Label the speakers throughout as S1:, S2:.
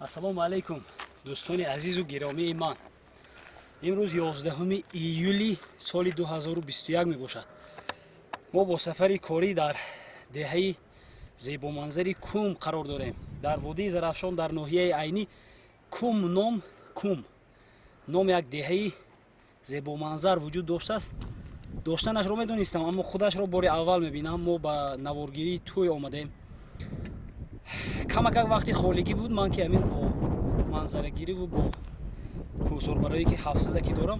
S1: Ассалому алайкум, дӯстони азизу гиромии ман. Имрӯз 11 июли соли 2021 мебошад. Мо бо сафари корӣ дар деҳаи зебоманзари Кум қарор дорем, дар водии Зарафшон, дар ноҳияи Айнӣ. Кум ном, Кум ном як деҳаи зебоманзар вуҷуд доштааст. Доштанашро медонистам, аммо худашро бори аввал мебинам. Мо ба наворгирии тӯй омадем. Камакак вақти холигӣ буд, ман ки ҳамин бо манзарагириву бо кӯҳсорбарое ки ҳафсала ки дорам,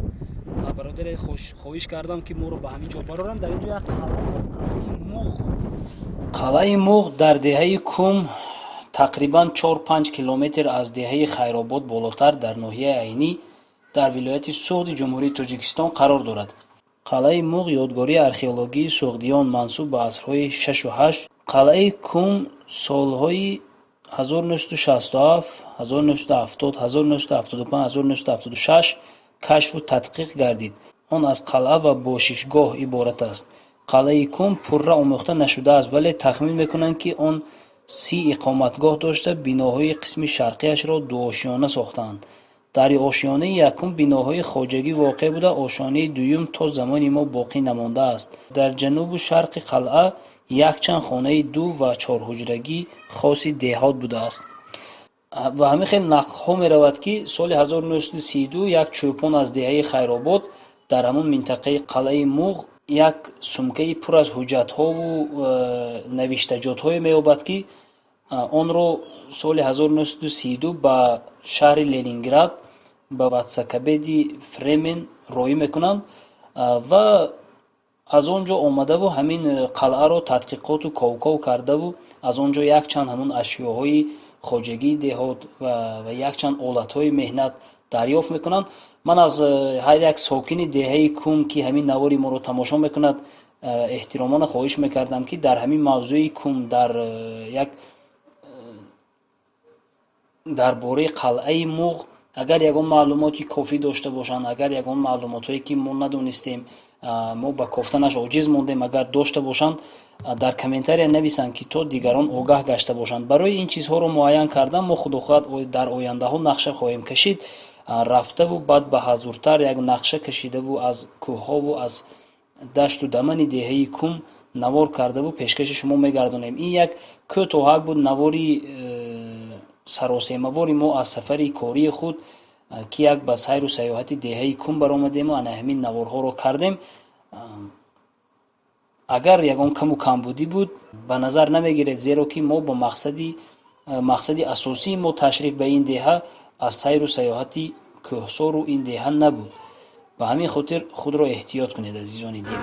S1: ба бародаре хоҳиш кардам, ки моро ба ҳамин ҷо бароранд. Дар ин ҷо як қалъаи Муғ. Қалъаи Муғ дар деҳаи Кум, тақрибан 4-5 километр аз деҳаи Хайробод болотар, дар ноҳияи Айнӣ, дар вилояти Суғди Ҷумҳурии Тоҷикистон қарор дорад. Қалъаи Муғ ёдгории археологии суғдиён, мансуб ба асрҳои 6-у 8. Қалъаи Кум солҳои 1967, 1970, 1975, 1976 кашфу тадқиқ гардид. Он аз қалъа ва бошишгоҳ иборат аст. Қалъаи Кум пурра омӯхта нашудааст, вале тахмин мекунанд, ки он 30 иқоматгоҳ дошта, биноҳои қисми шарқияшро дуошёна сохтаанд. Дар ошёнаи якум биноҳои хоҷагӣ воқеъ буда, ошёнаи дуюм то замони мо боқӣ намондааст. Дар ҷанубу шарқи қалъа якчанд хонаи ду ва чорҳуҷрагӣ хоси деҳот будааст. Ва ҳамин хел нақлҳо меравад, ки соли 1932 як чӯпон аз деҳаи Хайробод дар ҳамон минтақаи қалъаи Муғ як сумкаи пур аз ҳуҷҷатҳову навиштаҷотҳое меёбад, ки онро соли 1932 ба шаҳри Ленинград ба ватсакабеди Фремен роӣ мекунанд ва аз он ҷо омадаву ҳамин қалъаро тадқиқоту ковков кардаву аз он ҷо якчанд ҳамон ашёҳои хоҷагии деҳот ва якчанд олатҳои меҳнат дарёфт мекунанд. Ман аз ҳар як сокини деҳаи Кум, ки ҳамин навори моро тамошо мекунад, эҳтиромона хоҳиш мекардам, ки дар ҳамин мавзӯи Кум, дар як дар бораи қалъаи Муғ агар ягон маълумоти кофӣ дошта бошанд, агар ягон маълумотҳое, ки мо надонистем, мо ба кофтанаш оҷиз мондем, агар дошта бошанд, дар комментария нависанд, ки то дигарон огаҳ гашта бошанд. Барои ин чизҳоро муайян кардан мо, худо хоҳад, дар ояндаҳо нақша хоҳем кашид, рафтаву баъд ба ҳазуртар як нақша кашидаву аз кӯҳҳову аз дашту дамани деҳаи Кум навор кардаву пешкаши шумо мегардонем. Ин як кӯтоҳак буд навори саросемавори мо аз сафари кории худ, ки як ба сайру саёҳати деҳаи Кум баромадему ана ҳамин наворҳоро кардем. Агар ягон каму камбудӣ буд, ба назар намегиред, зеро ки мо бо мақсади асосии мо ташриф ба ин деҳа аз сайру саёҳати кӯҳсору ин деҳа набуд. Ба ҳамин хотир худро эҳтиёт кунед, азизони дил.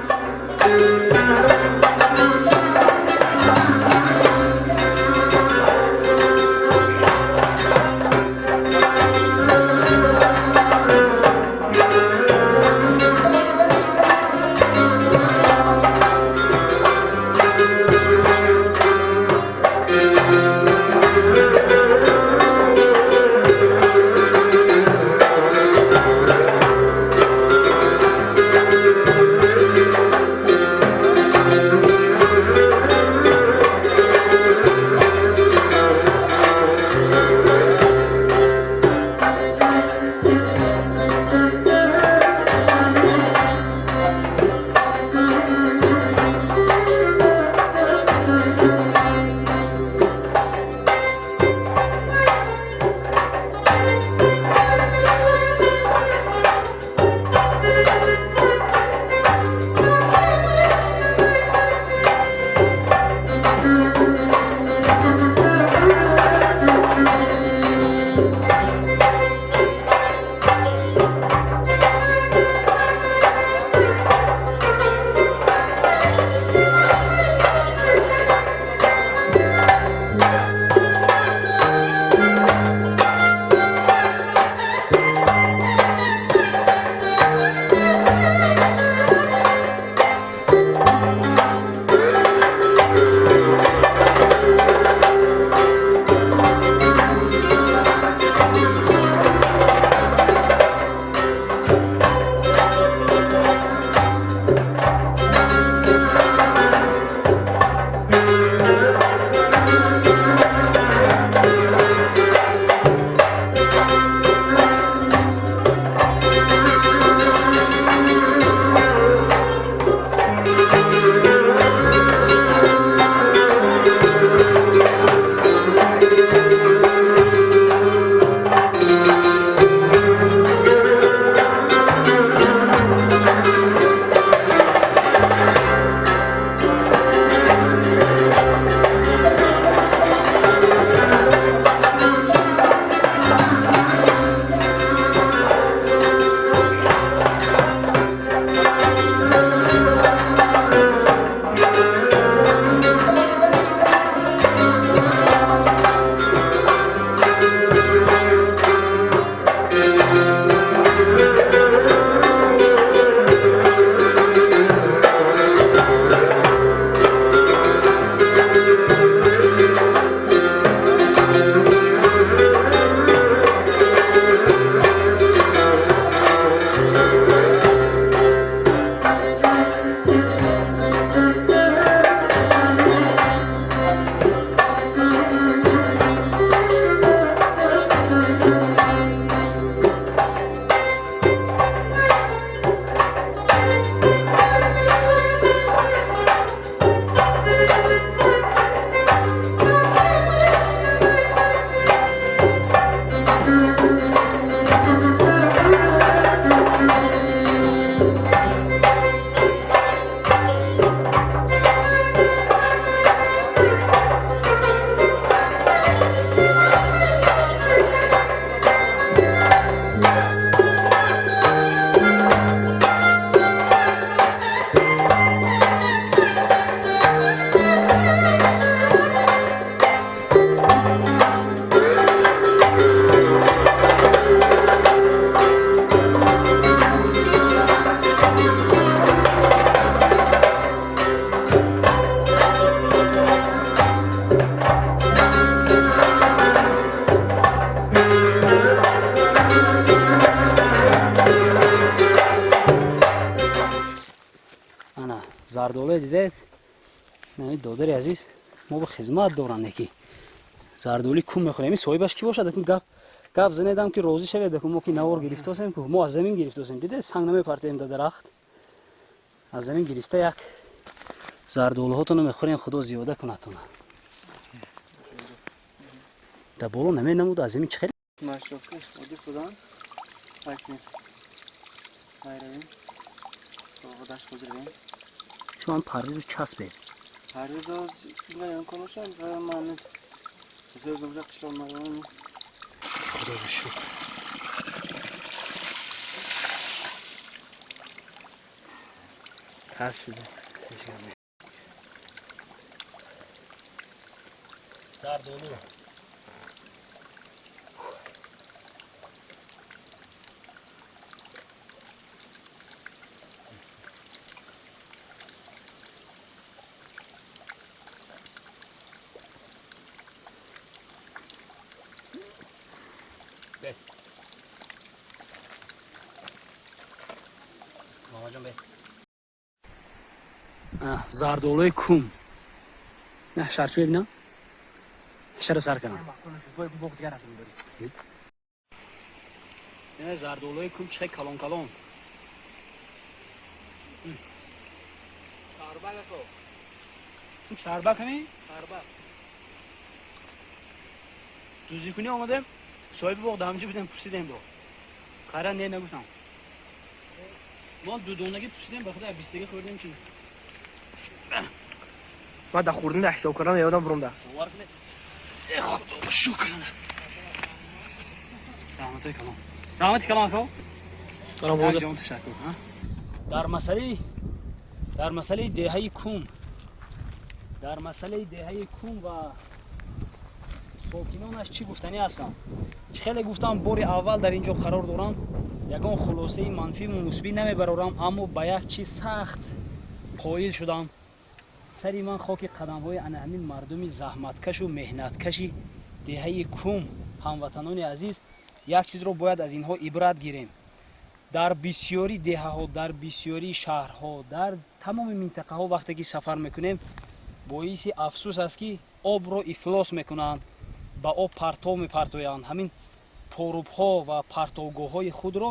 S1: Зардолуе дидед? Ҳамин додари азиз мо ба хизмат доранд, яки зардоли кум мехӯрем. Ин соҳибаш кӣ бошад? Акун гап занедам, ки розӣ шавед. Акун мо ки навор гирифтосем, ку мо аз замин гирифтосем. Дидед, санг намепартем да дарахт, аз замин гирифта як зардолуҳотонро мехӯрем. Худо зиёда кунадтона. Да боло наменамуд, аз замин чӣ хеле.
S2: Маршрутка оди худан вайсем. Хайравем. Худаш худравем.
S1: Шумо парвизу часпед.
S2: Парвиз ина коношам ва ман зӯр қишлоқ марам.
S1: Худо шукр.
S2: Тар шуда.
S1: Зардолу. Бе. Мамаҷон, бе. Зардолуи кум. На, шарчӯ бибинам. Шаро сар кунам. Не, зардолуи кум чӣ калон калон. Чарбак ҳами? Дузӣ кунӣ омадем, соҳиби боғ дар ҳамҷо будем, пурсидем бо. Хайра, не нагуфтам. Мо дудонагӣ пурсидем, ба худо, бистагӣ хӯрдем чи.
S3: Ман дар хӯрдан дар ҳисоб кардан ёдам бурумда.
S1: Бовар кунед. Э, худо шукр. Раҳматои калон. Раҳмати калон, ако. Ҷон, ташаккур. Дар масъалаи деҳаи кум, дар масъалаи деҳаи кум ва сокинонаш чӣ гуфтанӣ ҳастам? Чӣ хеле гуфтам, бори аввал дар ин ҷо қарор дорам, ягон хулосаи манфиву мусбӣ намебарорам, аммо ба як чиз сахт қоил шудам. Сари ман хоки қадамҳои ана ҳамин мардуми заҳматкашу меҳнаткаши деҳаи кум. Ҳамватанони азиз, як чизро бояд аз инҳо ибрат гирем. Дар бисёри деҳаҳо, дар бисёри шаҳрҳо, дар тамоми минтақаҳо вақте ки сафар мекунем, боиси афсӯс аст, ки обро ифлос мекунанд, ба об партов мепартоянд. Ҳамин порубҳо ва партовгоҳҳои худро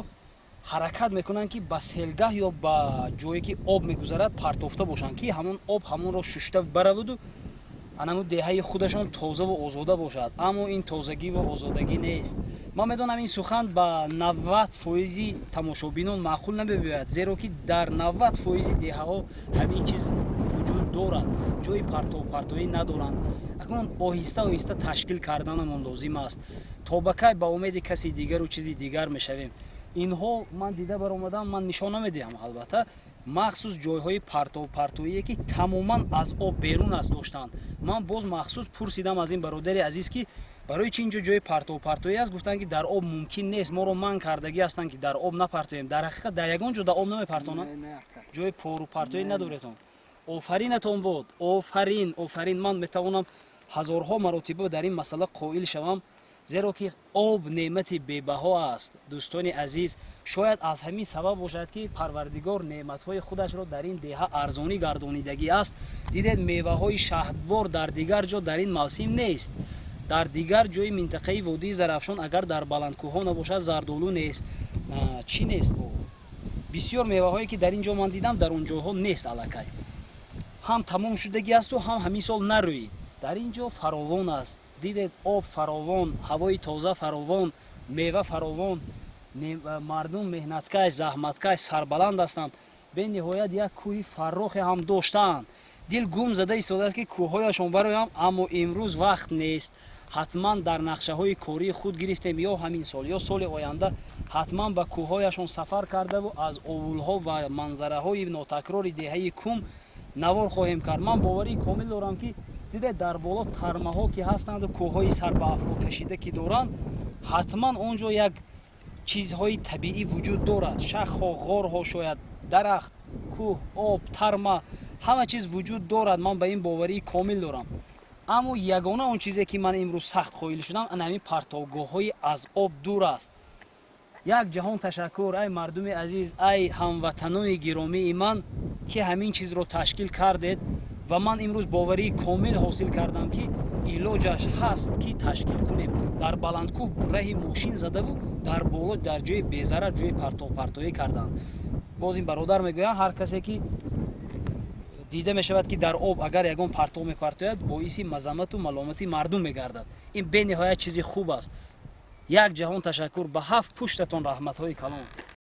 S1: ҳаракат мекунанд, ки ба селгаҳ ё ба ҷое ки об мегузарад партофта бошанд, ки ҳамон об ҳамонро шушта бараваду анаму деҳаи худашон тозаву озода бошад. Аммо ин тозагиву озодагӣ нест. Ман медонам, ин сухан ба 90 фоизи тамошобинон маъқул намебиёяд, зеро ки дар 90 фоизи деҳаҳо ҳамин чиз вуҷуд дорад, ҷои партовпартоӣ надоранд. Акнун оҳиста оҳиста ташкил карданамон лозим аст. То ба кай ба умеди каси дигару чизи дигар мешавем? Инҳо ман дида баромадам, ман нишон намедиҳам албатта, махсус ҷойҳои партовпартоие, ки тамоман аз об берун аст, доштанд. Ман боз махсус пурсидам аз ин бародари азиз, ки барои чи инҷо ҷои партовпартоӣ аст. Гуфтанд, ки дар об мумкин нест, моро манъ кардагӣ ҳастанд, ки дар об напартоем. Дар ҳақиқат дар ягон ҷо дар об намепартонанд? Ҷои порупартоӣ надоретон? Офаринатон бод, офарин, офарин. Ман метавонам ҳазорҳо маротиба дар ин масъала қоил шавам, зеро ки об неъмати бебаҳо аст. Дӯстони азиз, шояд аз ҳамин сабаб бошад, ки Парвардигор неъматҳои худашро дар ин деҳа арзонӣ гардонидагӣ аст. Дидед, меваҳои шаҳдбор дар дигар ҷо дар ин мавсим нест. Дар дигар ҷои минтақаи водии Зарафшон, агар дар баландкӯҳҳо набошад, зардолу нест, чӣ нест, бисёр меваҳое, ки дар ин ҷо ман дидам, дар он ҷойҳо нест. Аллакай ҳам тамом шудагӣ асту ҳам ҳамин сол нарӯид. Дар ин ҷо фаровон аст. Дидед, об фаровон, ҳавои тоза фаровон, мева фаровон, мардум меҳнаткаш, заҳматкаш, сарбаланд ҳастанд. Бениҳоят як кӯҳи фаррохе ҳам доштаанд. Дил гум зада истодааст, ки кӯҳҳояшон бароям, аммо имрӯз вақт нест. Ҳатман дар нақшаҳои кории худ гирифтем, ё ҳамин сол, ё соли оянда ҳатман ба кӯҳҳояшон сафар кардаву аз овулҳо ва манзараҳои нотакрори деҳаи кум навор хоҳем кард. Ман боварии комил дорам, ки дидед, дар боло тармаҳо ки ҳастанду кӯҳҳои сарбаафло кашида ки доранд, ҳатман он ҷо як чизҳои табиӣ вуҷуд дорад: шахҳо, ғорҳо, шояд дарахт, кӯҳ, об, тарма, ҳама чиз вуҷуд дорад. Ман ба ин боварии комил дорам. Аммо ягона он чизе, ки ман имрӯз сахт қоил шудам, ана ҳамин партовгоҳҳои аз об дур аст. Як ҷаҳон ташаккур, ай мардуми азиз, ай ҳамватанони гиромии ман, ки ҳамин чизро ташкил кардед. Ва ман имрӯз боварии комил ҳосил кардам, ки илоҷаш ҳаст, ки ташкил кунем дар баландкӯҳ раҳи мошин задаву дар боло, дар ҷои безарар, ҷои партовпартоӣ карданд. Боз ин бародар мегӯянд, ҳар касе ки дида мешавад, ки дар об агар ягон партов мепартояд, боиси мазаммату маломати мардум мегардад. Ин бениҳоят чизи хуб аст. Як ҷаҳон ташаккур, ба ҳафт пуштатон раҳматҳои калон.